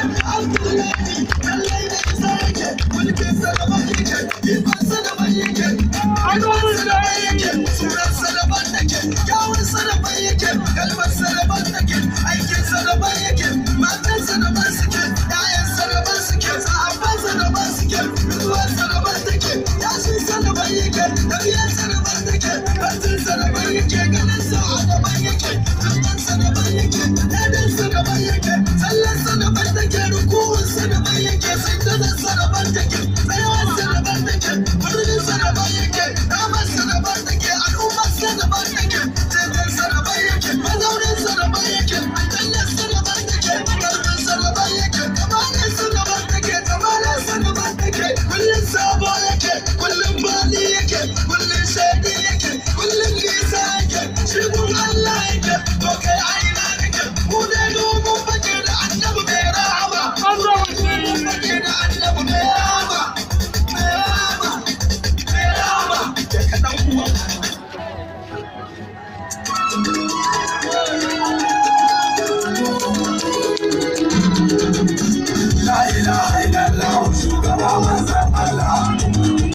Abdullahi lallai da isa yake, mulkinsa daban yake, ikonsa daban yake, ikonsa daban yake, sunansa daban take, kyawunsa daban yake, kalmarsa daban take, aikinsa daban yake, matansa daban suke, ƴaƴansa daban suke, sahabbansa daban suke, mutuwarsa daban take, tashinsa daban yake, tafiyarsa daban take, barcinsa daban yake, ganinsa daban yake, tubansa daban yake, daɗinsa daban yake, sallarsa daban take, ruku'unsa daban yake, sujjadarsa daban take, tsayuwarsa daban take, birninsa daban yake, ramarsa daban take, al'ummarsa daban take, cetonsa daban yake, mazauninsa daban yake, aljannarsa daban take, karfinsa daban yake, kamalarsa daban take, kamalarsa daban take, kullum sabo yake, kullum bali yake, kullum shaidi yake, kullum nisa yake, shi gun Allah yake, to kai a ina kake, mu dai domin fake da annabi mai rahama, mu fake da annabi mai rahama, mai rahama, mai rahama, da kaɗan uwan.